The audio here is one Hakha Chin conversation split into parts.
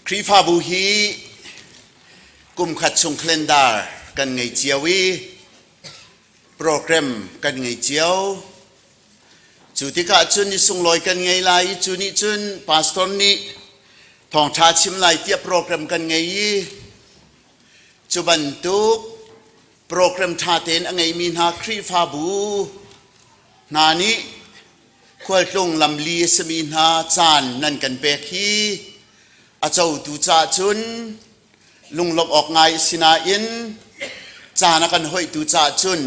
Khrihfabu hi kumkhat chung calendar kan ngei cio i program kan ngei cio. Cu tikah cun ni sunglawi kan ngei lai i cu nih cun pastor nih thawngṭha chim lai tiah program kan ngei i cu bantuk program ṭha tein a ngeimi hna Khrihfabu hna nih khualtlung lamli a simi hna caan nan kan pek hi a cotu caah cun lunglawmh awk ngai a si nain caan a kan hoihtu caah cun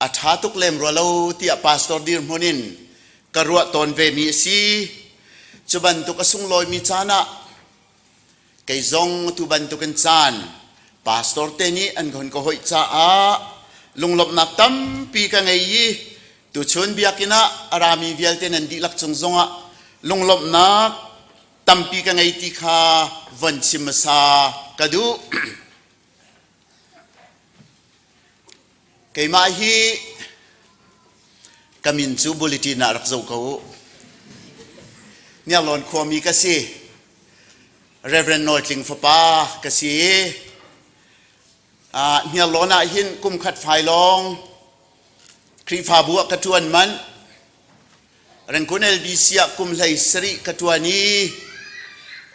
a ṭha tuk lem rua lo tiah pastor dirhmun in ka ruah tawn vemi a si. Cu bantuk a sunglawimi caan ah Kei zong tu bantukin caan pastor te nih an hon ka hoih caah lunglawmhnak tampi ka ngei i tuchun biakinn ah a rami vialte nan dihlak cung zongah lunglawmhnak tampi ka ngei ti kha von chim hmasa ka duh. Keimah hi ka min cu bulletin ah rak zoh ko u. Niarlawn khuami ka si. Reverend Nawl Tling fapa ka si i Hniarlawn ah hin kum khat fai lawng Khrihfabu ah ka ṭuan manh. Rangoon LBC ah kum hlei sarih ka ṭuan i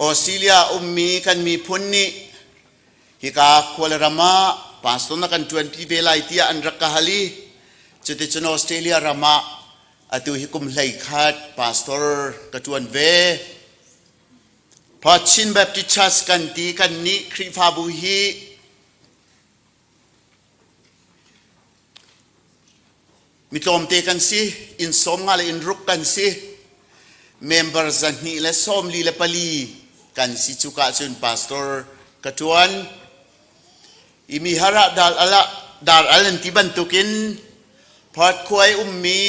Australia ummi kan miphun nih Hika khua le ram ah pastor na kan ṭuanpi ve lai tiah an rak ka hal i cuticun Australia ram ah atu hi kum 11 pastor ka ṭuan ve. Chin Baptist Church kan ti kan nih Khrihfabu hi Mi tlawmte kan si, inn 50 le inn ruk kan si. Member 244 kan si cuka cun pastor ka ṭuan. I mi har ah dal al ah dar al an ti bantukin Perth khua i ummi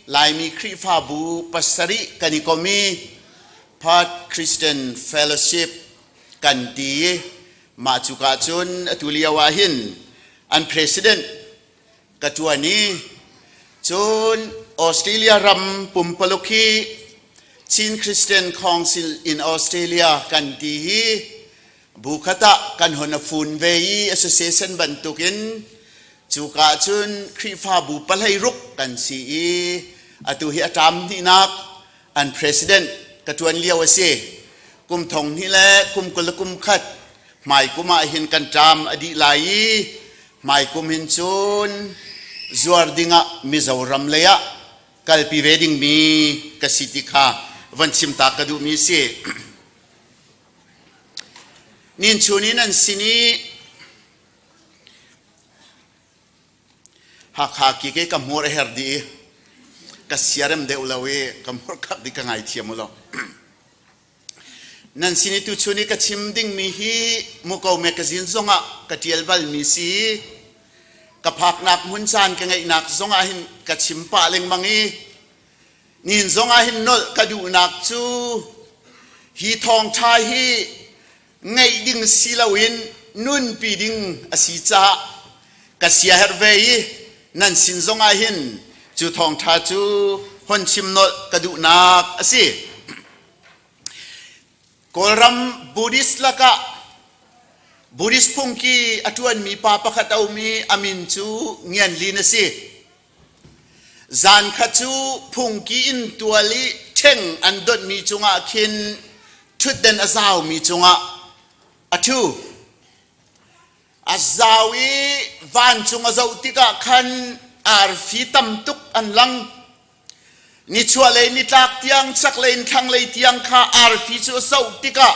Laimi Khrihfabu pasarih kan i kom i Perth Christian Fellowship kan ti i mah cuka cun atu lio ah hin an president ka ṭuan i cun Australia ram pumpaluk hi Chin Christian Council in Australia kan ti hi bu khat ah kan hon a fun ve i association bantukin cuka cun Khrihfabu pahlei ruk kan si i atu hi a ṭam hnihnak an president ka ṭuan lio a si. Kum thong hnih le kum 20 le kum khat hmai kum ah hin kan ṭam a dih lai i hmai kum hin cun zuar dingah Mizoram lei ah kalpi ve dingmi ka si ti kha von chim ta ka duhmi si. Nin chun in an sin i Hakha ki ke ka hmur a her dih i ka siarem deuh lo i ka hmur khak dih ka ngaithiam u law. Nan sin i tuchun i ka chim dingmi hi Muko magazine zongah ka ṭial balmi si. Ka phaknak hmun caan ka ngeihnak zongah hin ka chim pah lengmang i nihin zongah hin nolh ka duhnak cu hi thawngṭha hi ngeih ding si loin nunpi ding a si caah ka siaherh ve i nan sin zongah hin cu thawngṭha cu hon chim nolh ka duhnak a si. Kawlram Buddhist lakah Buddhist phungki a ṭuanmi pa pakhat a um i a min cu Ngian Lin a si. Zan kha cu phungki inn tual i ṭheng an donhmi cungah khin ṭhutden a zaumi cungah a ṭhu. A zau i vancung a zoh tikah khan arfi tam tuk an lang. Nichuahlei nitlak tiang, chaklei in thlanglei tiang kha arfi cu a zoh tikah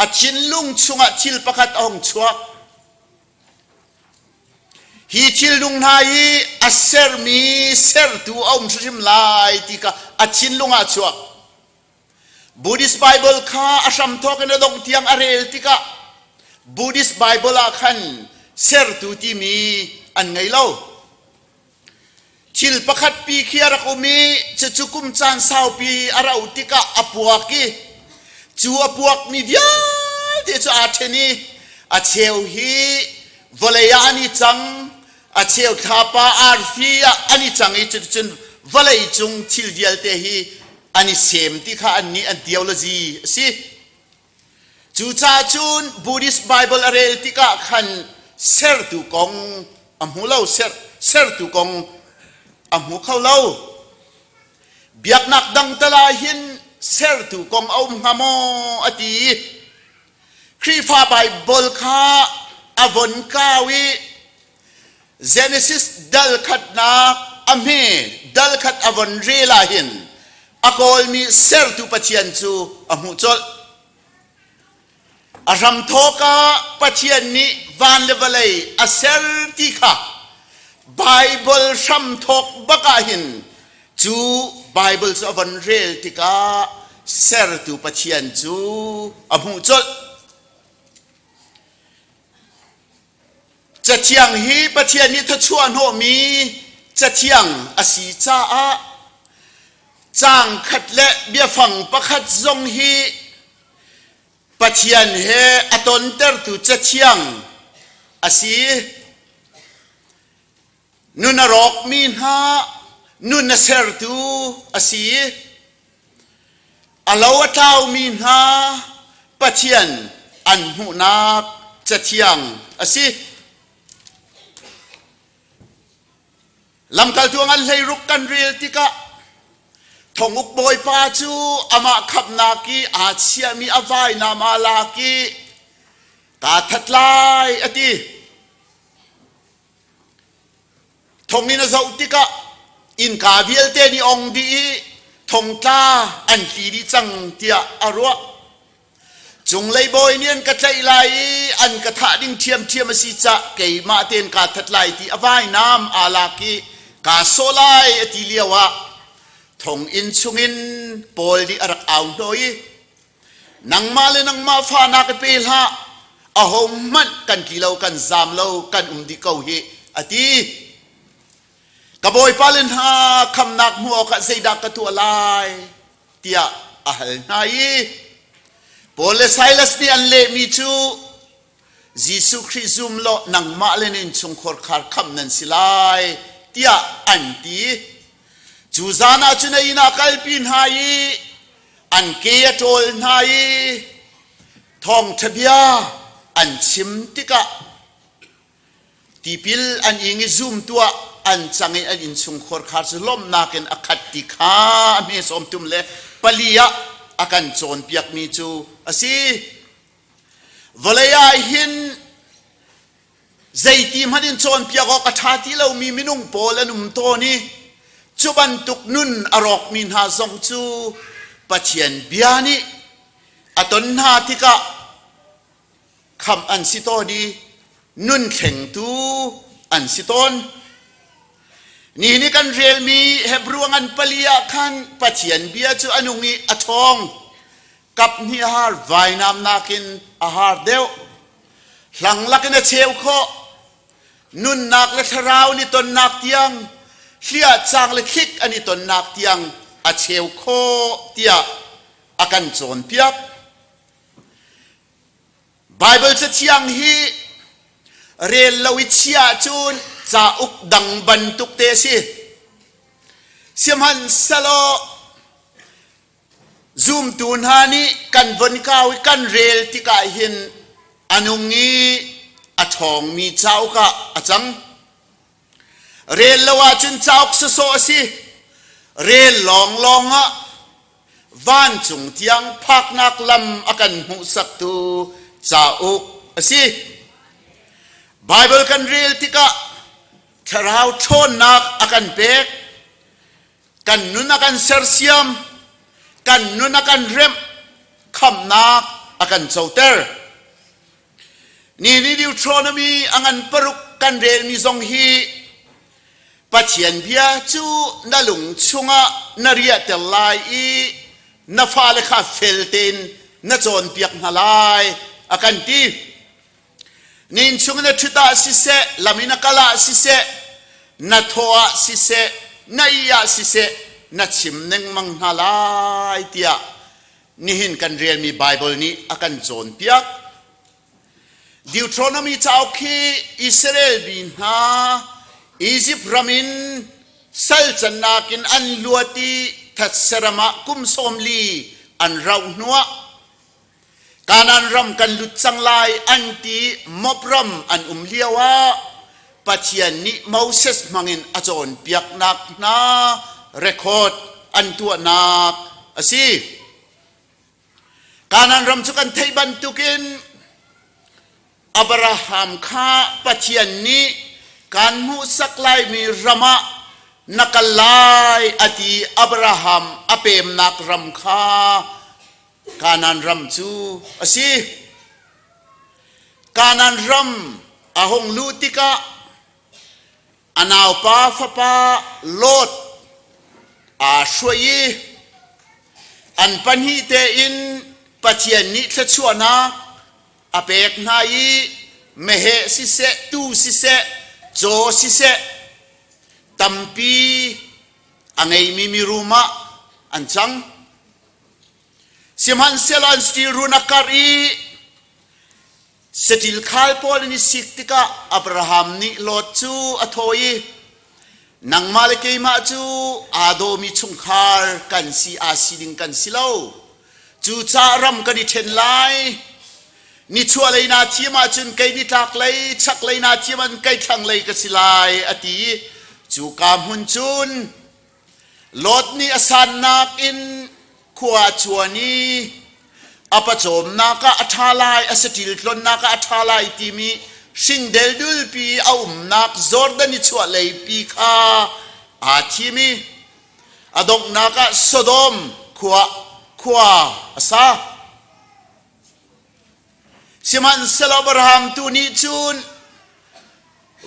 a thinlung chungah thil pakhat a hung chuak. Hi thilnung hna hi a sermi sertu a um hrimhrim lai ti kha a thinlung ah a chuak. Buddhist Bible kha a hramthawk in a dongh tiang a rel tikah Buddhist Bible ah khan sertu timi an ngei lo. Thil pakhat pi khi a rak um i cucu kum caan saupi a rauh tikah a puak i cu a puakmi vialte cu aa ṭhen i a cheu hi vawlei ah an i cang, a cheu thlapa arfi ah an i cang i cuticun vawlei cung thil vialte hi an i sem ti kha annih an theology a si. Cucaah cun Buddhist Bible a rel tikah khan sertu kong a hmu lo, sertu kong a hmu kho lo. Biaknak dang tal ah hin sertu kong a um hnga maw a ti. Khrihfa Bible kha a von kau i Genesis dal khatnak a hme dal khat a von rel ah hin a kawlmi sertu Pathian cu a hmuh colh. A hramthawk ah Pathian nih van le vawlei a ser ti kha Baibal hramthawk bak ah hin cu Baibal cu a von rel tikah sertu Pathian cu a hmuh colh. Cathiang hi Pathian nih thawchuah hnawhmi cathiang a si caah caang khat le biafang pakhat zong hi Pathian he a tontertu cathiang a si. Nun a rawkmi hna nun a sertu a si. A lo a tlaumi hna Pathian an hmuhnak cathiang a si. Lamkaltu ngan hleiruk kan rel tikah thonguk bawipa cu amah khamhnak i aa chiahmi a vainam aa lak i kaa that lai a ti. Thonginn a zoh tikah innka vialte nih ong dih i thongtla an tli dih cang tiah a ruah. Cunglei bawi nih an ka tlaih lai i an ka thah ding ṭhiamṭhiam a si cah keimah tein kaa that lai ti a vainam aa lak i kaa sawh lai a ti lioah thonginn chungin Paul nih a rak au hnawh i Nangmah le nangmah fahnak i pe hlah, ahohmanh kan tli lo, kan zaam lo, kan um dih ko hih, a ti. Ka bawipa le hna khamnak hmuh awkah zeidah ka tuah lai? tiah a hal hna i Paul le Silas nih an lehmi cu Jesuh Khrih zum law nangmah le na innchungkhar khar khamh nan si lai tiah an ti. Cu zan ah cun a inn ah kalpi hna i an ke a ṭawl hna i thawngṭha bia an chim tikah tipil an ing i zumtu ah an cang i an innchungkhar khar cu lawmhnak in a khat ti kha a hme sawmtum le pali ah a kan cawnpiakmi cu a si. Vawlei ah hin zeiti hmanh in cawnpiak awk a ṭha ti lomi minung pawl an um tawn i cu bantuk nun a rawkmi hna zong cu Pathian bia nih a ton hna tikah khamh an si tawn i nun thlengtu an si tawn. Nihin i kan relmi Hebru ngan pali ah khan Pathian bia cu a nung i a ṭhawng. Kap hnih a har vainam nakin a har deuh. Hlang lakin a cheu khawh. Nunnak le thlarau an i tonnak tiang, hliah cang le thlik an i tonnak tiang a cheu khawh tiah a kan cawnpiak. Baibal Cathiang hi rel lo i chia ahcun cauk dang bantuk te a si. Sihmanhsehlaw Zumtu hna nih kan von kau i kan rel tikah hin a nung i a ṭhawngmi cauk ah a cang. Rel lo ahcun cauk sawsawh a si. Rel lawnglawng ah vancung tiang phaknak lam a kan hmuhsaktu cauk a si. Baibal kan rel tikah thlarau ṭhawnnak a kan pek. Kan nun a kan sersiam, kan nun a kan remh, khamhnak a kan coter. Ni ni Deuteronomy a ngan paruk kan relmi zong hi Pathian bia cu na lung chungah na riahter lai i na fale kha fel tein na cawnpiak hna lai a kan ti. Nin chung na ṭhut ah siseh, lam in a kal ah siseh, na thaw ah siseh, na ih ah siseh, na chim lengmang hna lai tiah nihin kan relmi Baibal nih a kan cawnpiak. Deuteronomy cauk hi Israel mi hna Izipt ram in sal cannak in an luat i thatse ram ah kum 40 an rauh hnuah. Kanaan ram kan lut cang lai an ti Moab ram an um lio ah Pathian nih Moses hmangin a cawnpiaknak hna record an tuahnak a si. Kanaan ram cu kan theih bantukin Abraham kha Pathian nih kaan hmuhsak laimi ram ah na kal lai a ti. Abraham a pemnak ram kha Kanaan ram cu a si. Kanaan ram a hung luh tikah a naupa fapa Lot aa hruai i an pahnih tein Pathian nih thluachuahnak a pek hna i meheh siseh, tuu siseh, caw siseh tampi a ngeimi mirum ah an cang. Sihmanhsehlaw an stil run a karh i Saṭil khal pawl an i sik tikah Abraham nih Lot cu a thawh i, Nangmah le keimah cu aa dawmi chungkhar kan si aa si ding kan si lo. Cucaah ram kan i ṭhen lai. Nichuahlei naa thim ahcun kei nitlaklei, chaklei naa thim ahcun kei thlanglei ka si lai, a ti. Cuka hmun cun Lot nih a sannak in khua a cuan i a pawcawmnak ah a ṭha lai, a saṭil tlonnak ah a ṭha lai timi hringdel dulpi a umnak Jordan i chuahleipi kha aa thim i a donghnak ah Sodom khua khua a sa. Sihmanhsehlaw Abraham tu nih cun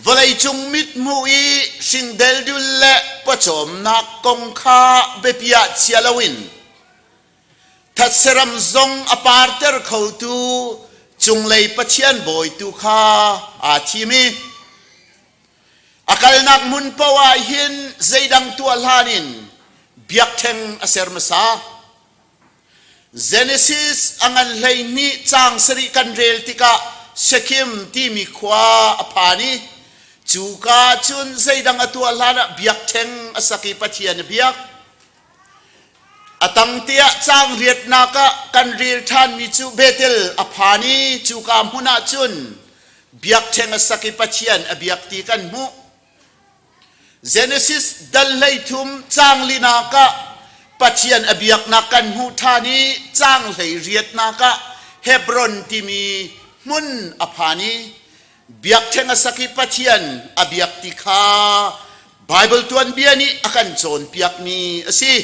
vawleicung mithmuh i hringdeldul le pawcawmnak kong kha biapi ah chia loin thatseram zong a parter khotu cunglei Pathian bawitu kha aa thim i a kalnak hmun paoh ah hin zeidang tuah hlan in biakṭheng a ser hmasa. Genesis a ngan 12 caang sarih kan rel tikah Shechem timi khua a phan i cuka cun zeidang a tuah hlan ah biakṭheng a sak i Pathian a biak. A tang tiah caang riatnak ah kan rel ṭhanmi cu Bethel a phan i cuka hmun ah cun biakṭheng a sak i Pathian a biak ti kan hmuh. Genesis dal 13 caang linak ah Pathian a biaknak kan hmuh ṭhan i caang 18nak ah Hebron timi hmun a phan i biakṭheng a sak i Pathian a biak ti kha Baibal tuanbia nih a kan cawnpiakmi a si.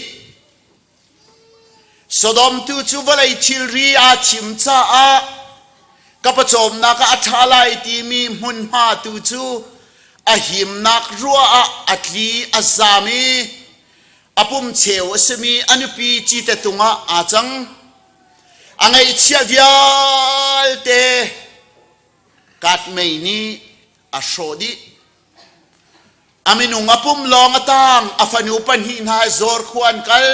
Sodom tu cu vawlei thilri aa thim caah ka pawcawmnak ah a ṭha lai timi hmunhma tu cu a himnak ruah ah a tli a zam i a pum cheu a simi a nupi cite tung ah aa cang. A ngaihchiah vialte katmei nih a hrawh dih. A minung a pum lawng a tang, a fanu pahnih hna he Zor khua an kal.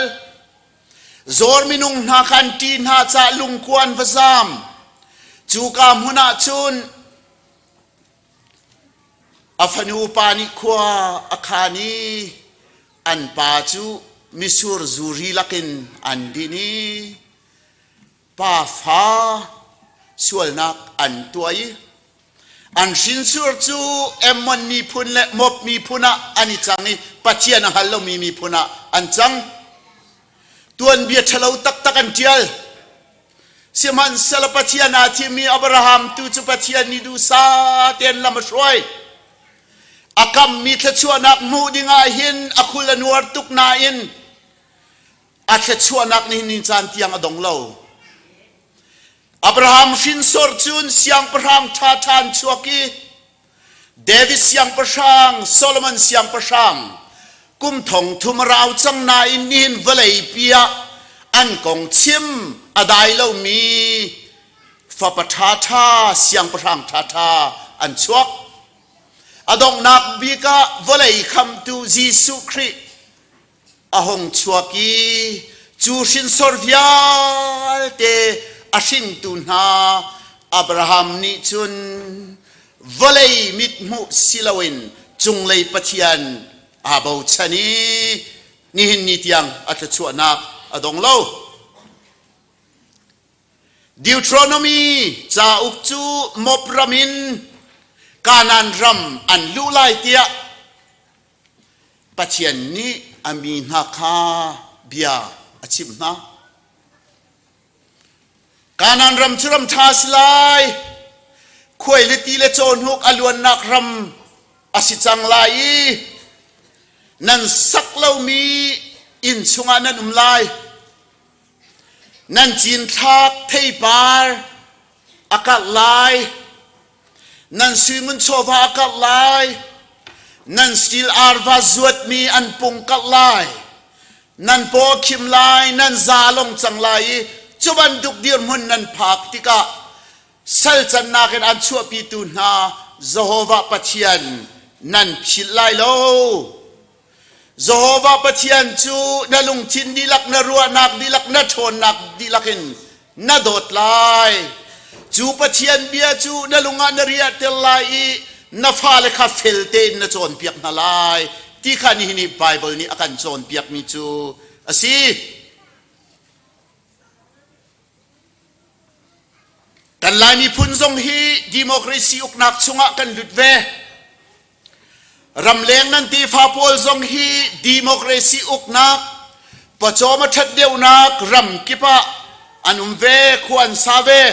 Zor minung hna kha an ṭih hna caah lungkua an va zam. Cuka hmun ah cun a fanu pa nih khua a khan i an pa cu misur zuri lakin an din i pafa sualnak an tuah i an hrinsur cu Ammon miphun le Moab miphun ah an i cang i Pathian a hngal lomi miphun ah an cang. Tuanbia ṭhalo taktak an ṭial. Sihmanhsehlaw Pathian aa thimmi Abraham tu cu Pathian nih duhsah tein lam a hruai. A kammi thluachuahnak hmuh dingah hin a khul a nuar tuk nain a thluachuahnak nihin ni caan tiang a dong lo. Abraham hrinsor cun siangpahrang ṭhaṭha an chuak i David siangpahrang, Solomon siangpahrang kum thong thum a rau cang nain nihin vawleipi ah an kong chim a dai lomi fapa ṭhaṭha, siangpahrang ṭhaṭha an chuak. A donghnak bik ah vawlei khamtu Jesuh Khrih a hung chuak i cu hrinsor vialte a hringtu hna Abraham nih cun vawlei mithmuh si loin cunglei Pathian aa bochan i nihin ni tiang a thluachuahnak a dong lo. Deuteronomy cauk cu Moab ram in Kanaan ram an luh lai tiah Pathian nih a mi hna kha bia a chimh hna. Kanaan ram cu ram ṭha a si lai. Khuai le ti le cawhnuk a luannak ram a si cang lai i nan sak lomi inn chungah nan um lai. Nan cinthlak theipar a karh lai. Nan suingun chawva a karh lai. Nan stil arva zuatmi an pung karh lai. Nan paw a khim lai, nan za long cang lai i cu bantuk dirhmun nan phak tikah sal cannak in an chuahpitu hna Jehovah Pathian nan philh lai lo. Jehovah Pathian cu na lungthin dihlak, na ruahnak dihlak, na ṭhawnnak dihlak in na dawt lai. Cu Pathian bia cu na lung ah na riahter lai i na fale kha fel tein na cawnpiak hna lai ti kha nihin i Baibal nih a kan cawnpiakmi cu a si. Kan Lai miphun zong hi democracy uknak chungah kan lut ve. Ramleng nan tefa pawl zong hi democracy uknak, pawcawm a ṭhat deuhnak ram kip ah an um ve, khua an sa ve.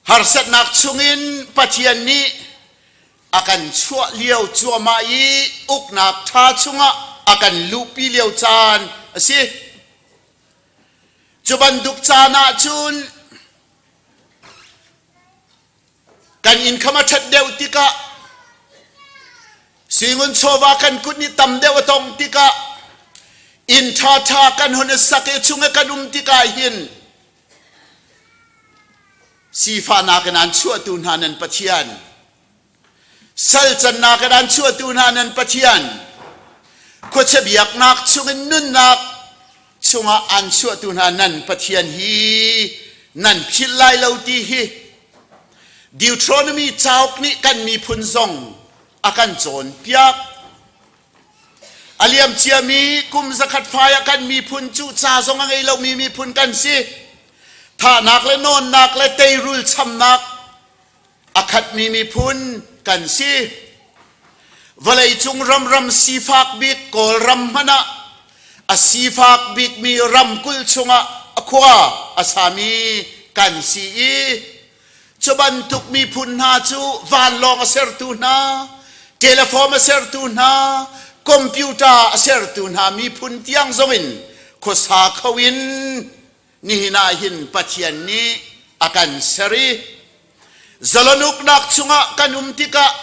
Harsatnak chungin Pathian nih a kan chuah lio cuahmah i uknak ṭha chungah a kan luhpi lio caan a si. Cu bantuk caan ahcun kan income a ṭhat deuh tikah singun chawva kan kut nih tam deuh a tong tikah inn ṭhaṭha kan hon i sak i chung i kan um tikah hin sifahnak in aan chuahtu hna nan Pathian Sal cannak in an chuahtu hna nan Pathian, khuachia biaknak chungin nunnak chungah an chuahtu hna nan Pathian hi nan philh lai lo ti hi Deuteronomy cauk nih kan miphun zong a kan cawnpiak. A liam ciami kum zakhat fai ah kan miphun cu ca zong a ngei lomi miphun kan si. Thahnak le nawnnak le teirul chamnak a khatmi miphun kan si. Vawleicung ramram sifak bik Kawlram hmanh ah a sifak bikmi ramkulh chungah a khua a sami kan si i cu bantuk miphun hna cu vanlawng a sertu hna, telephone a sertu hna, computer a sertu hna miphun tiang zongin khuasa kho in Nihin ah hin Pathian nih a kan ser i zalon uknak chungah kan um tikah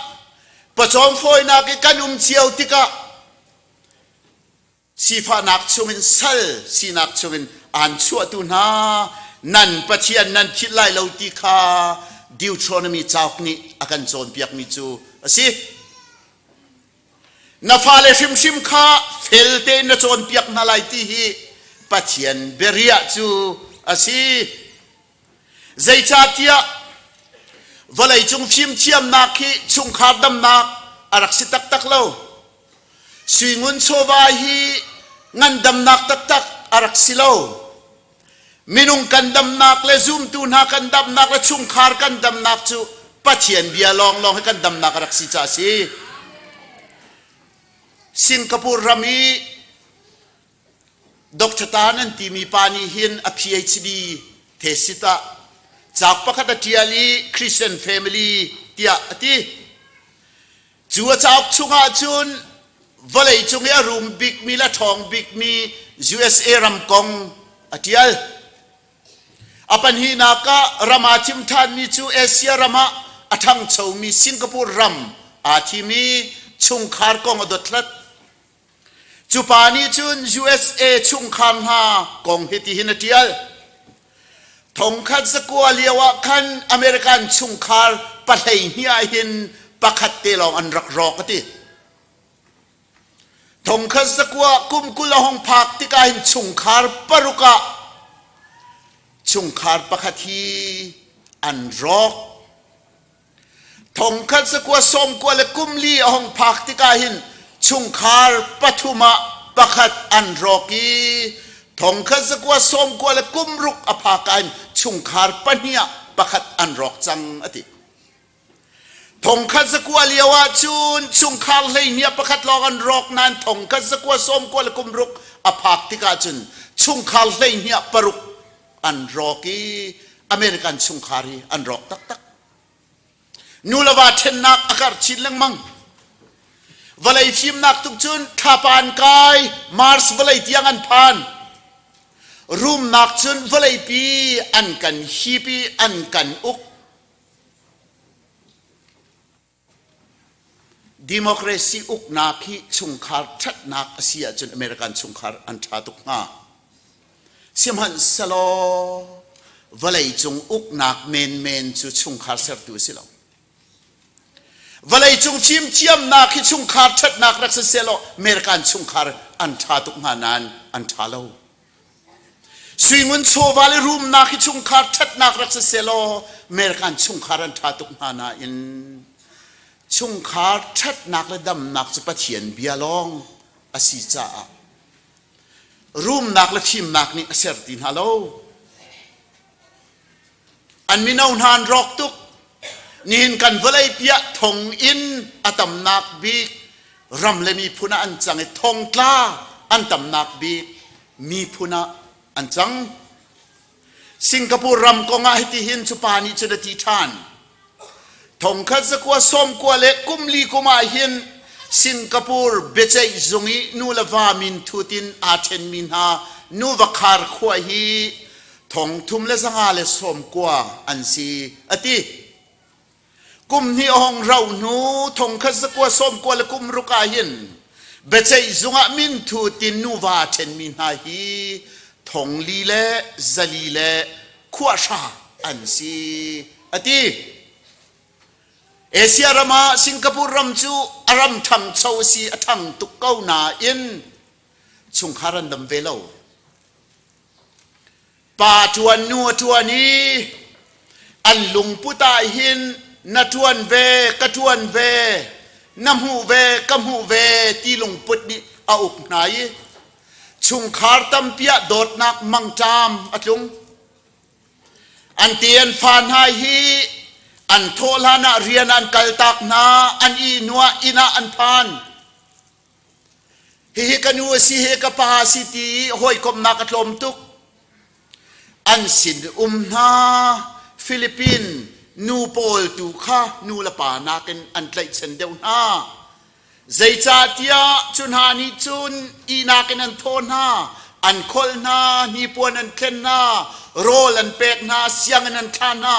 pawcawm fawinak i kan um cio tikah sifahnak chungin sal sinak chungin aan chuahtu hna nan Pathian nan philh lai lo ti kha Deuteronomy cauk nih a kan cawnpiakmi cu a si. Na fale hrimhrim kha fel tein na cawnpiak hna lai ti hi Pathian biariah cu a si. Zeicahtiah vawleicung fimthiamnak hi chungkhar damnak a rak si taktak lo. Suingun chawva hi ngandamnak taktak a rak si lo. Minung kan damnak le zumtu hna kan damnak le chungkhar kan damnak cu Pathian bia lawnglawng hi kan damnak a rak si caah a si. Singapore ram i Dr. Tan an timi pa nih hin a PhD thesis ah cauk pakhat a ṭial i Christian family tiah a ti. Cu a cauk chungah cun vawleicung i a rum bikmi le a ṭhawng bikmi USA ram kong a ṭial. A pahnihnak ah ram aa thim ṭhanmi cu Asia ram ah a ṭhangchomi Singapore ram aa thim i chungkhar kong a dothlat. Cu pa nih cun USA chungkhar hna kong hitihin a ṭial. Thongkhat zakua lio ah khan American chungkhar 12 ah hin pakhat te lawng an rak rawk a ti. Thongkhat zakua kum 20 a hong phak tikah hin chungkhar paruk ah chungkhar pakhat hi an rawk. Thongkhat zakua sawmkua le kum li a hong phak tikah hin chungkhar pathum ah pakhat an rawk i. Thongkhat zakua sawmkua le kum ruk a phaka in chungkhar pahnih ah pakhat an rawk cang a ti. Thongkhat zakua lio ah cun chungkhar hleihnih ah pakhat lawng an rawk nain thongkhat zakua sawmkua le kum ruk a phak tikah cun chungkhar hleihnih ah paruk an rawk i American chungkhar hi an rawk taktak. Nu le va ṭhennak a karh chin lengmang. Vawlei fimnak tuk cun thlapa an kai, Mars vawlei tiang an phan. Rumnak cun vawleipi an kan hip i an kan uk. Democracy uknak hi chungkhar ṭhatnak a si ahcun American chungkhar an ṭha tuk hnga. Sihmanhsehlaw vawleicung uknak menmen cu chungkhar sertu a si lo. Vawleicung fimthiamnak hi chungkhar ṭhatnak rak si sehlaw American chungkhar an ṭha tuk hnga nain an ṭha lo. Suingun chawva le rumnak hi chungkhar ṭhatnak rak si sehlaw American chungkhar an ṭha tuk hnga nain chungkhar ṭhatnak le damnak cu Pathian bia lawng a si caah rumnak le fimnak nih a ser ti hna lo. An mino hna an rawk tuk. Nihin kan vawlei piah thong in a tamnak bik ram le miphun ah an cang i thongtla an tamnak bik miphun ah an cang. Singapore ram kong ah hitihin cu pa nih cun a ti ṭhan. Thongkhat zakua sawmkua le kum li kum ah hin Singapore biaceih zung i nu le va min thut in aa ṭhenmi hna nuva khar khua hi thong thum le zanga le sawmkua an si a ti. Kum hnih a hong rauh hnu thongkhat zakua sawmkua le kum ruk ah hin biaceih zung ah min thut in nuva aa ṭhenmi hna hi thong li le zali le khuahra an si a ti. Asia ram ah Singapore ram cu a ram ṭhangcho a si a ṭhang tuk ko nain chungkhar an dam ve lo. Pa ṭuan nu a ṭuan i an lungput ah hin na ṭuan ve ka ṭuan ve na hmuh ve ka hmuh ve ti lungput nih a uk hna i chungkhar tampi ah dawtnak mangṭam a tlung. An ti an fa hna hi an thawh hlan ah rian an kaltak hna, an i hnuah inn ah an phan. Hihi ka nu a si, hi ka pa a si ti i hawikomhnak a tlawm tuk. An sin um hna Philippine nu pawl tu kha nu le pa nakin an tlaihchan deuh hna. Zeicahtiah cu hna nih cun ihnak in an thawh hna, an kholh hna, hnipuan an thlen hna, rawl an pek hna, sianginn an thlah hna.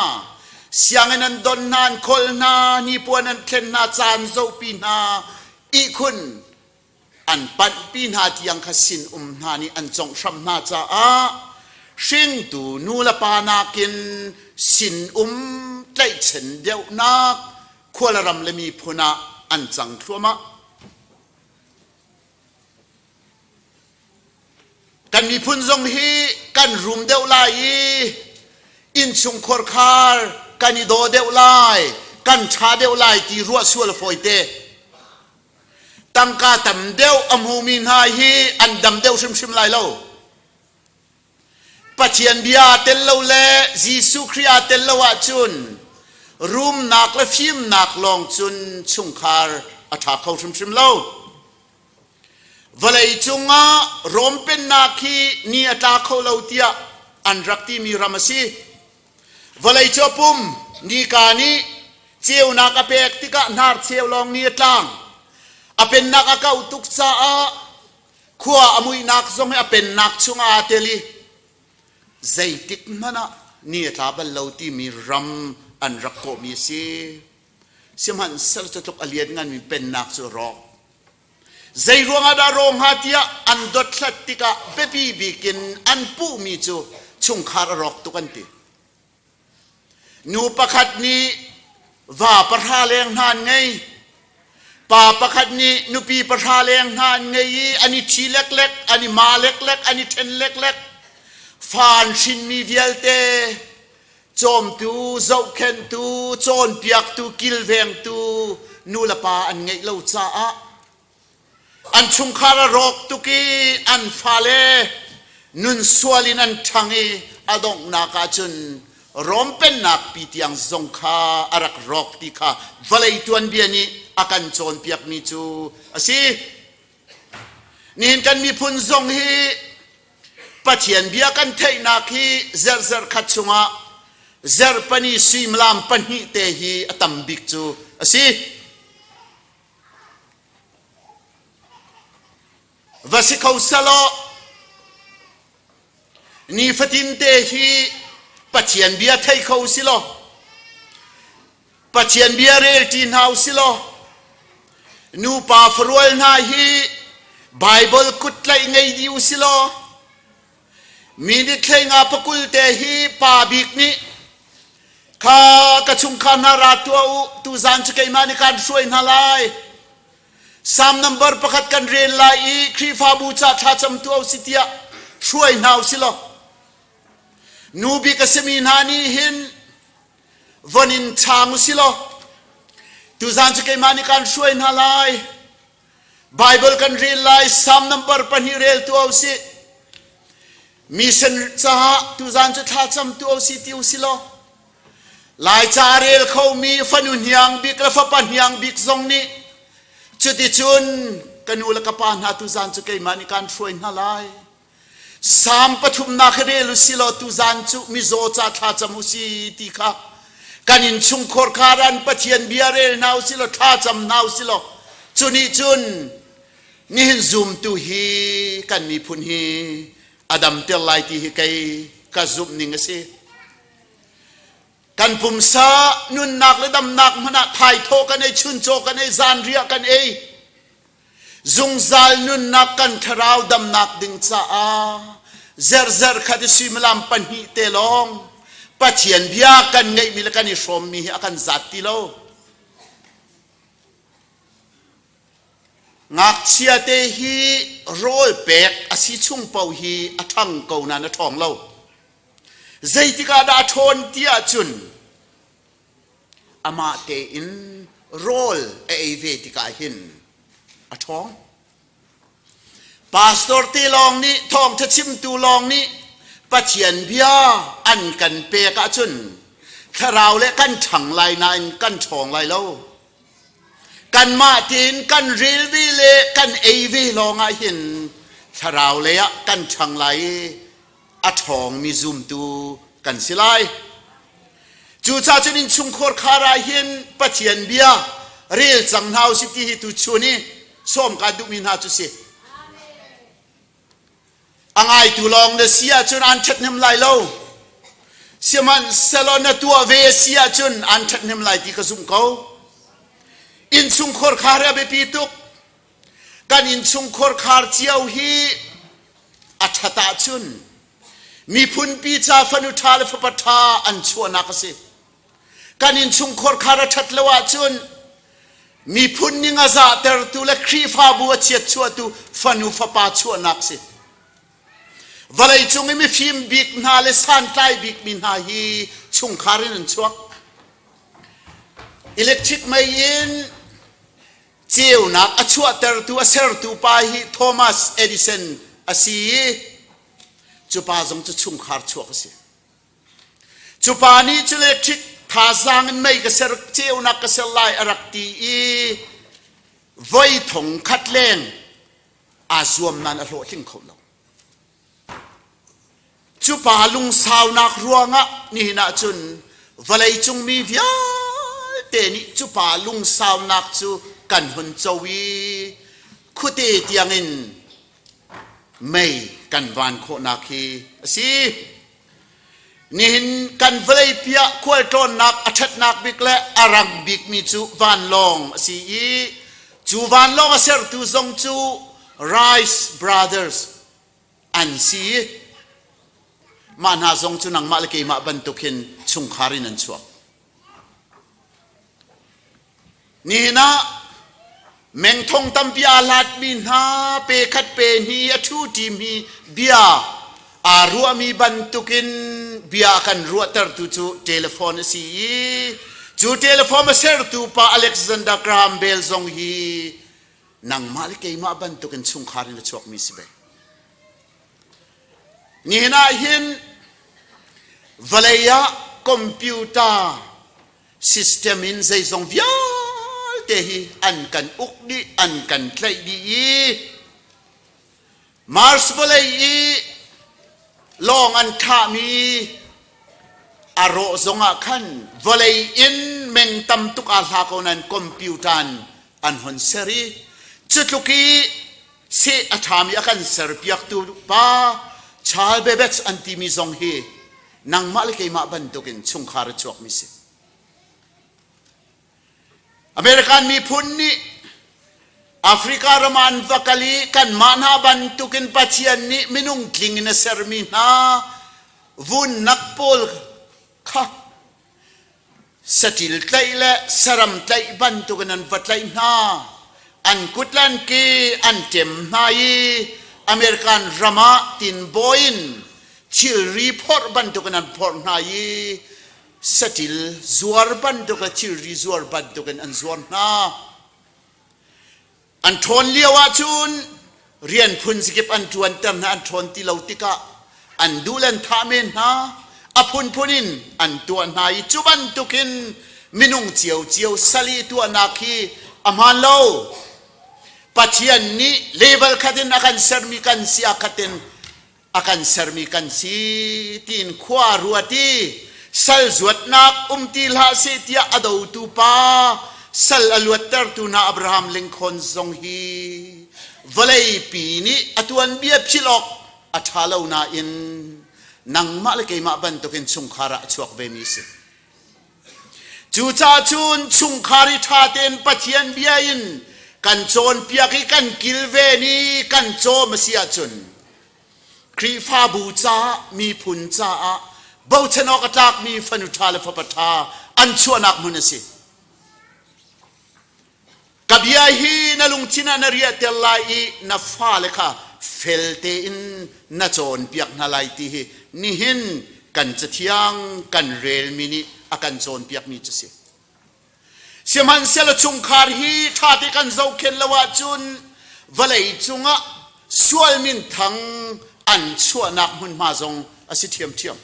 Sianginn an don hna, an kholh hna, hnipuan an thlen hna, caan zohpi hna, ihkhun an panhpi hna tiang kha sinum hna nih an conghhramh hna caah hringtu nu le pa nakin sinum tlaihchan deuhnak khualram le miphun ah an cang thluahmah. Kan miphun zong hi kan rum deuh lai i innchung khuarkhar kan i daw deuh lai, kan ṭha deuh lai ti ruah sual a fawite. Tangka tam deuh a hmumi hna hi an dam deuh hrimhrim lai lo. Pathian bia tel lo le Jesuh Khrih aa tel lo ahcun rumnak le fimnak lawng cun chungkhar a ṭha kho hrimhrim lo. Vawlei cungah Rom pennak hi ni a tla kho lo tiah an rak timi ram a si. Vawlei cu a pum nika nih ceunak a pek tikah hnarcheu lawng ni a tlang. A pennak a kauh tuk caah Khua a muihnak zong hi a pennak chungah aa tel i zeitik hmanh ah ni a tla bal lo timi ram an rak kawhmi a si. Sihmanhsehlaw cu tluk a liannganmi pennak cu a rawk. Zei ruangah dah rawh hnga tiah an dothlat tikah biapi bik in an puhmi cu chungkhar a rawk tuk an ti. Nu pakhat nih va pahra leng hna an ngei. Pa pakhat nih nupi pahra leng hna an ngei i an i ṭhi leklek, an i ma leklek, an i ṭhen leklek. Fa an hrinmi vialte cawmtu, zohkhenhtu, cawnpiaktu, kilvengtu nu le pa an ngeih lo caah an chungkhar a rawk tuk i an fale Nun sual in an ṭhang i a donghnak ah cun Rom pennak pi tiang zong kha a rak rawk ti kha vawlei tuanbia nih a kan cawnpiakmi cu a si. Nihin kan miphun zong hi Pathian bia kan theihnak hi zerhzerh khat chungah zerhpani suimilam pahnih te hi a tam bik cu a si. Va si kho selaw nifatin te hi Pathian bia thei kho si law Pathian bia rel ṭi hna u si law nupa farual hna hi Baibal kuttlaih ngei dih u si law minute hlei nga pakul te hi pa bik nih kha ka chungkhar hna ra tuah u tuzaan cu keimah nih kaan hruai hna lai Psalm number pakhat kan rel lai i Khrihfabu ca thlacam tuah u si tiah hruai hna u si law nu bik a simi hna nih hin von in chaang u si law tuzaan cu keimah nih kaan hruai hna lai Bible kan rel lai Psalm number pahnih rel tuah u sih mission caah tuzaan cu thlacam tuah u sih ti u si law Laica a rel khomi fanu hniang bik le fapa hniang bik zong nih cuticun ka nu le ka pa hna tuzaan cu keimah nih kaan hruai hna lai. Salm pathumnak hi rel u si law tuzaan cu mizaw ca thlacam u si ti kha kan innchungkhar kha ran Pathian bia rel hna u si law thlacam hna u si law cu nih cun nihin zumtu hi kan miphun hi a damter lai ti hi kei ka zumh ning a si. Kan pumsa nunnak le damnak hmanh ah thaithawh kan ei, chuncaw kan ei, zanriah kan ei. Zungzal nunnak kan thlarau damnak ding caah zerzer khat i suimilam pahnih te lawng Pathian bia kan ngeihmi le kan i hrawmmi hi a kan zat ti lo. Ngakchia te hi rawl pek a si chung paoh hi a ṭhang ko nain a ṭhawng lo. Zeitik ah dah a ṭhawn ti ahcun amah tein rawl a ei ve tikah hin a ṭhawng. Pastor te lawng nih thawngṭha chimtu lawng nih Pathian bia an kan pek ahcun thlarau le kan ṭhang lai nain kan ṭhawng lai lo. Kanmah tein kan rel ve le kan ei ve lawng ah hin thlarau lei ah kan ṭhang lai i a ṭhawngmi zumtu kan si lai. Cucaah cun innchungkhar khar ah hin Pathian bia rel cang hna usih ti hi tuchun i sawm kaa duhmi hna cu si. A ngaitu lawng na si ahcun aan ṭhathnem lai lo. Sihmanhsehlaw na tuah ve a si ahcun aan ṭhathnem lai ti ka zumh ko. Innchungkhar khar hi a biapi tuk. Kan innchungkhar khar cio hi a ṭhat ahcun miphunpi ca fanu ṭha le fapa ṭha an chuahnak a si. Kan innchungkhar khar a ṭhat lo ahcun miphun ning a zahtertu le Khrihfabu a chiatchuahtu fanu fapa chuahnak a si. Vawleicung i mifim bik hna le santlai bikmi hna hi chungkhar in an chuak. Electric mei in Ceunak a chuahtertu a sertu pa hi Thomas Edison a si i cu pa zong cu chungkhar chuak a si. Cu pa nih cu electric thazaang in mei ka ser ceunak ka ser lai a rak ti i voi thong khat leng aa zuam nain a hlawhtling kho lo. Cu pa lungsaunak ruangah nihin ah cun vawleicung mi vialte nih cu pa lungsaunak cu kan hun co i khuate tiangin mei kan van khawhnak hi a si. Nihin kan vawleipi ah khualtlawnnak a ṭhatnak bik le a rang bikmi cu vanlawng a si i cu vanlawng a sertu zong cu Wright Brothers an si. Mah hna zong cu nangmah le keimah bantuk hin chungkhar in an chuak. Nihin ah mengthong tampi aa hlatmi hna pe khat pe hnih a ṭhu ṭimi bia aa ruahmi bantukin bia a kan ruahtertu cu telephone a si i cu telephone a sertu pa Alexander Graham Bell zong hi nangmah le keimah bantukin chungkhar in a chuakmi si ve. Nihin ah hin vawlei ah computer system in zeizong vialte hi an kan uk dih, an kan tlaih dih i Mars vawlei i lawng an thlahmi a rawh zongah khan vawlei in meng tam tuk aa hla ko nain computer in an hon ser i cutluk i seh a ṭhami a kan serpiaktu pa Charles Babbage an timi zong hi nangmah le keimah bantukin chungkhar a chuakmi si. American miphun nih Africa ram ah an va kal i kanmah hna bantukin Pathian nih minung tling in a sermi hna vunnak pawl kha saṭil tlaih le saram tlaih bantukin an va tlaih hna. An kut le an ke an ṭem hna i American ram ah tinbawi in thilri phorh bantukin an phorh hna i saṭil zuar bantuk le thilri zuar bantukin an zuar hna. An ṭhawn lio ahcun rian phun zakip an ṭuanter hna, an ṭhawn ti lo tikah an duh le an thah men hna, a phunphun in an tuah hna i cu bantukin minung ciocio sal i tuahnak hi a hmaan lo. Pathian nih level khat in a kan sermi kan si a khat in a kan sermi kan si tiin khua ruat i sal zuatnak um ti hlah seh tiah a dotu pa sal a luattertu hna Abraham Lincoln zong hi vawleipi nih a tuanbia philh awk a ṭha lo nain nangmah le keimah bantukin chungkhar ah a chuak vemi si. Cucaah cun chungkhar i ṭha tein Pathian bia in kan cawnpiak i kan kilven i kan cawm a si ahcun Khrihfabu caah miphun caah bochan awk a tlakmi fanu ṭha le fapa ṭha an chuahnak hmun a si. Ka bia hi na lungthin ah na riahter lai i na fale kha fel tein na cawnpiak hna lai ti hi nihin kan cathiang kan relmi nih a kan cawnpiakmi cu si. Sihmanhsehlaw chungkhar hi ṭhate kan zohkhenh lo ahcun vawlei cungah sual minthang an chuahnak hmunhma zong a si ṭhiamṭhiam.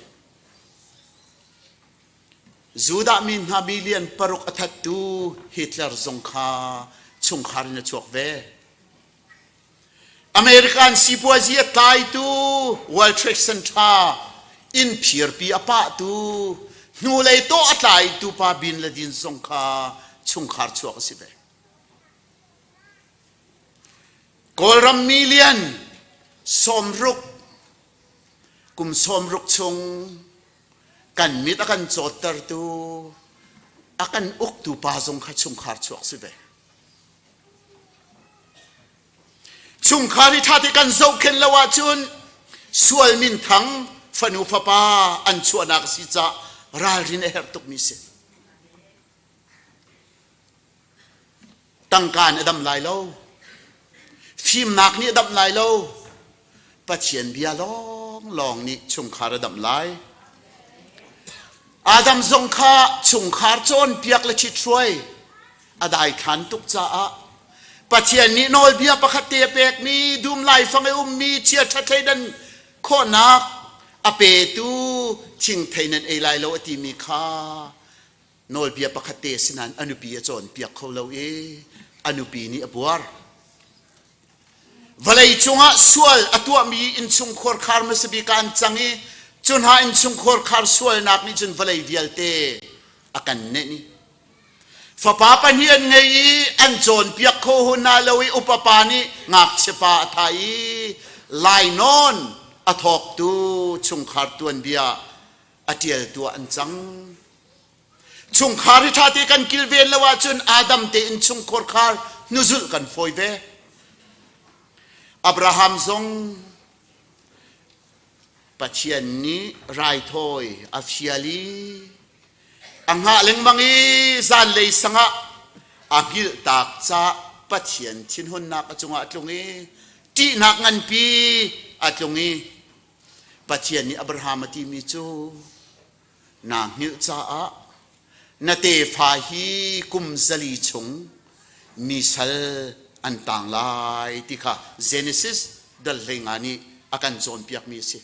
Judah mi hna million paruk a thattu Hitler zong kha chungkhar in a chuak ve. American sipuazi a tlaitu World Trade Center inn phirpi a pahtu hnulei tawh a tlaitu pa Bin Laden zong kha chungkhar chuak a si ve. Kawlram million 60 kum 60 chung kan mit a kan cawttertu a kan uktu pa zong kha chungkhar chuak si ve chungkhar hi ṭhate kan zohkhenh lo ahcun sual minthang fanu fapa an chuahnak a si caah ralrin a herh tukmi si Tangka nih a dam lai lo. Fimnak nih a damh lai lo. Pathian bia lawnglawng nih chungkhar a damh lai. Adam zong kha chungkhar cawnpiak le ṭhithruai a daithlan tuk caah Pathian nih nawlbia pakhat te a pekmi dum laifang i ummi chiaṭha thleidan khawhnak a petu thingthei nan ei lai lo a timi kha Nawlbia pakhat te a si nain a nupi a cawnpiak kho lo i a nupi nih a buar. Vawlei cungah sual a tuahmi innchungkhar khar hmasa bik ah an cang i cu hna innchungkhar khar sualnak nih cun vawlei vialte a kan nenh i fapa pahnih an ngei i an cawnpiak kho hun hna lo i upa pa nih ngakchia pa a thah i lainawn a thawktu chungkhar tuanbia a ṭialtu ah an cang. Chungkhar hi ṭhate kan kilven lo ahcun Adam te in chungkhar khar hnuzulh kan fawi ve. Abraham zong Pathian nih raithawi a fial i a hngah lengmang i zanlei sangah a hngilhtak caah Pathian thinhunnak a cungah a tlung i ṭihnak nganpi a tlung i Pathian nih Abraham a timi cu naa hngilh caah na tefa hi kum zali chung mi sal an tang lai ti kha Genesis dal 15 nih a kan cawnpiakmi a si.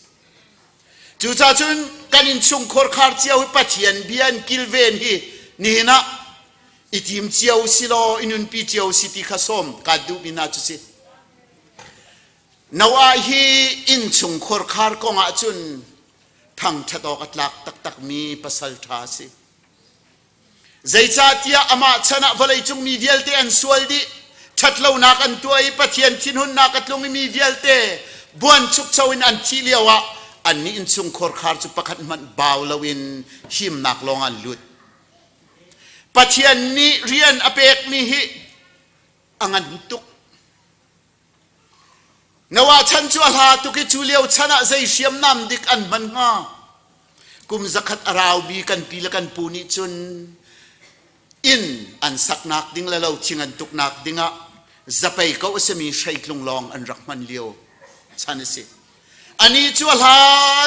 Cucaah cun kan innchungkhar khar cio hi Pathian bia in kilven hi nihin ah i tim cio si law i nunpi cio si ti kha sawm kaan duhmi hna cu si. Noah hi innchungkhar khar kong ah cun thangṭhat awk a tlak taktakmi pasal ṭha a si. Zeicahtiah amah chan ah vawleicung mi vialte an sual dih, ṭhatlonak an tuah i Pathian thinhunnak a tlung i mi vialte buanchukcho in an thih lioah annih innchungkhar khar cu pakhat hmanh bau loin himnak lawng an lut. Pathian nih rian a pekmi hi a ngan tuk. Noah chan cu a hla tuk i cu lio chan ah zei hriamnam dik an hman hnga? Kum zakhat a raumi kan pi le kan pu nih cun inn an saknak ding le lo thing an tuknak dingah zapei ko a simi hreitlung lawng an rak hman lio chan a si. Anih cu a hla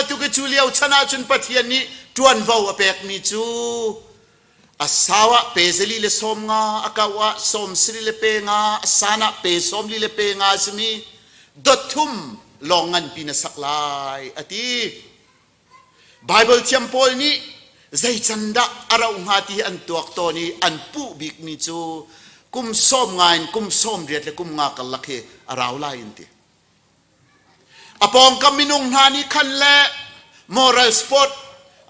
tuk i cu lio chan ah cun Pathian nih ṭuanvo a pekmi cu A sau ah pe zali le 50, a kau ah sawm sarih le pe nga, a san ah pe 40 le pe nga a simi dot thum lawng nganpi na sak lai, a ti. Baibal thiam pawl nih zei can dah a rauh hnga ti hi an tuak tawn i an puh bikmi cu kum 50 in kum 80 le kum nga karlak hi a rau lai an ti. A pawngkam minung hna nih khan le moral sport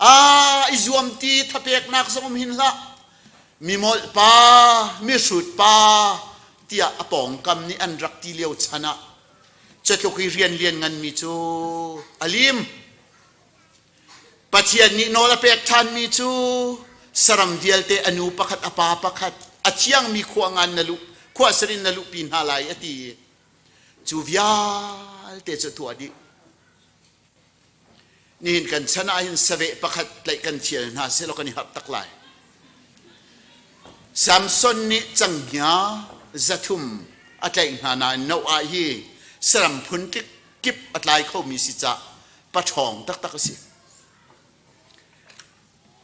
ah i zuam ti thapeknak zong um hin hlah. Mi molh pa, mi hrut pa tiah a pawngkam nih an rak ti lio chan ah catluk i rian lian nganmi cu a lim. Pathian nih nawl a pek ṭhanmi cu saram vialte a nu pakhat a pa pakhat a thiangmi khua ngan na luh khua sarin na luhpi hna lai a ti. Cu vialte cu tuah dih. Nihin kan chan ah hin saveh pakhat tlaih kan thial hna sehlaw kan i harh tak lai. Samson nih canghngia 300 a tlaih hna nain Noah hi saram phun kip a tlai khomi si cah paṭhawng taktak a si.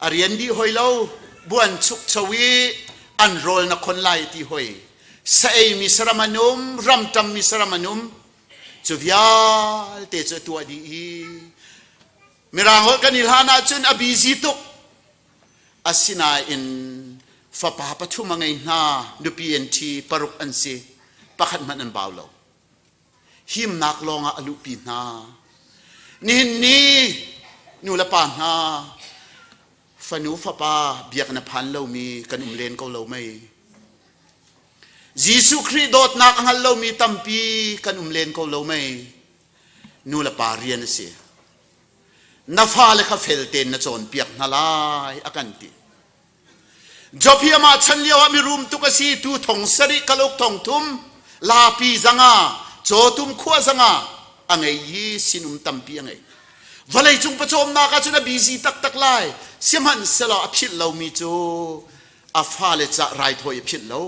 A rian dih hoi lo, buan chukcho i an rawl na khon lai ti hoi. Sa eimi saram an um, ramṭammi saram an um. Cu vialte cu a tuah dih i Mirang holh kan i hlan ahcun a busy tuk. Asinain fapa pathum a ngei hna, nupi an ṭhi, paruk an si, pakhat hmanh an bau lo. Himnak lawngah a luhpi hna. Nihin ni nu le pa hna fanu fapa biak na phan lomi kan um len ko lo mei? Jesuh Khrih dawtnak a hngal lomi tampi kan um len ko lo mei? Nu le pa rian a si. Na fale kha fel tein na cawnpiak hna lai a kan ti. Job hi amah chan lio ah mirum tuk a si tu thong sarih kalauk thong thum lapi zanga cawtum khua zanga a ngei i sinum tampi a ngei. Vawlei cung pawcawmnak ah cun a busy taktak lai. Sihmanhsehlaw a philh lomi cu a fale cah raithawi a philh lo,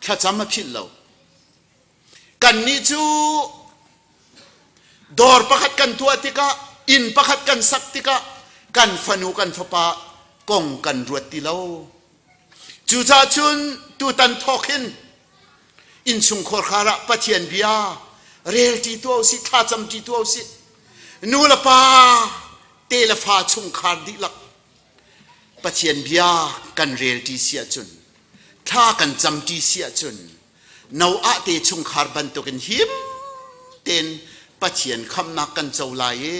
thlacam a philh lo. Kannih cu dawr pakhat kan tuah tikah inn pakhat kan sak tikah kan fanu kan fapa kong kan ruat ti lo. Cucaah cun tutan thawk hin innchungkhar khar ah Pathian bia rel ṭi tuah usih, thlacam ṭi tuah usih. Nu le pa, te le fa chungkhar dihlak Pathian bia kan rel ṭi si ahcun, thla kan cam ṭi si ahcun Noah te chungkhar bantukin him tein Pathian khamhnak kan co lai i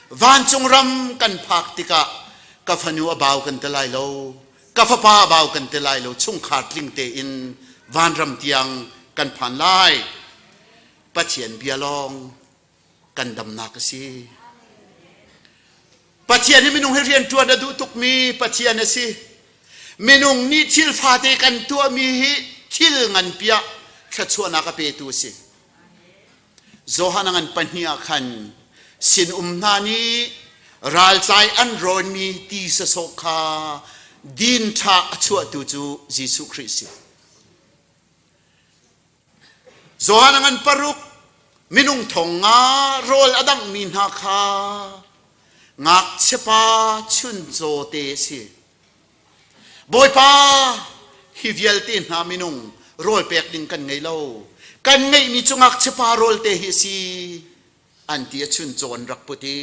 vancung ram kan phak tikah ka fanu a bau kan ti lai lo, ka fapa a bau kan ti lai lo, chungkhar tling tein vanram tiang kan phan lai. Pathian bia lawng kan damnak a si. Pathian hi minung hi rian ṭuan a duh tukmi Pathian a si. Minung nih thil fate kan tuahmi hi thil nganpi ah thluachuahnak a petu a si. Johan a ngan pahnih ah khan sinum hna nih ralcai an rawnmi ti sasawh kha din ṭha a chuahtu cu Jesuh Khrih a si. Johan a ngan paruk minung 5,000 rawl a danghmi hna kha ngakchiapa chuncaw te a si. Bawipa, hi vialte hna minung rawl pek ding kan ngei lo. Kan ngeihmi cu ngakchiapa rawl te hi a si an ti a chuncaw an rak put i.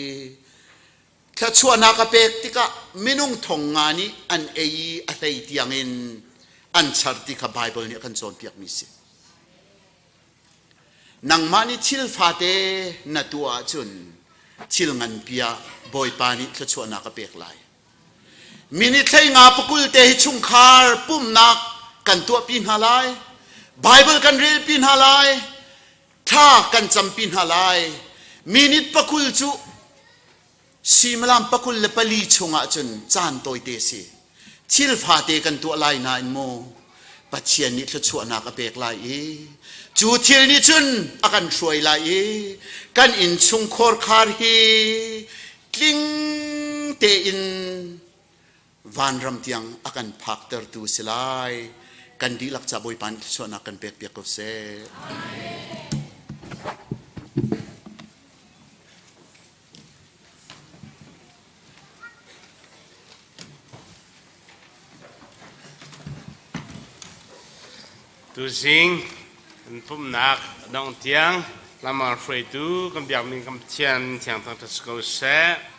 Thluachuahnak a pek tikah minung thong nga nih an ei i a hlei tiangin an char ti kha Baibal nih a kan cawnpiakmi si. Nangmah nih thil fate na tuah ahcun thil nganpi ah Bawipa nih thluachuahnak a pek lai. Minute hlei nga pakul te hi chungkhar pumhnak kan tuahpi hna lai. Bible kan relpi hna lai. Thla kan campi hna lai. Minute pakul cu suimilam 24 chungah cun caan tawite si. Thil fate kan tuah lai nain mu Pathian nih thluachuahnak a pek lai i cu thil nih cun a kan hruai lai i kan innchungkhar khar hi tling tein vanram tiang a kan phaktertu si lai. Kan dihlak ca Bawipa nih thluachuahnak kan pekpiak ko seh. Tuzing kan pumhnak a dongh tiang lamang hruaitu kan biakmi kan Pathian thiang thangṭhat si ko seh.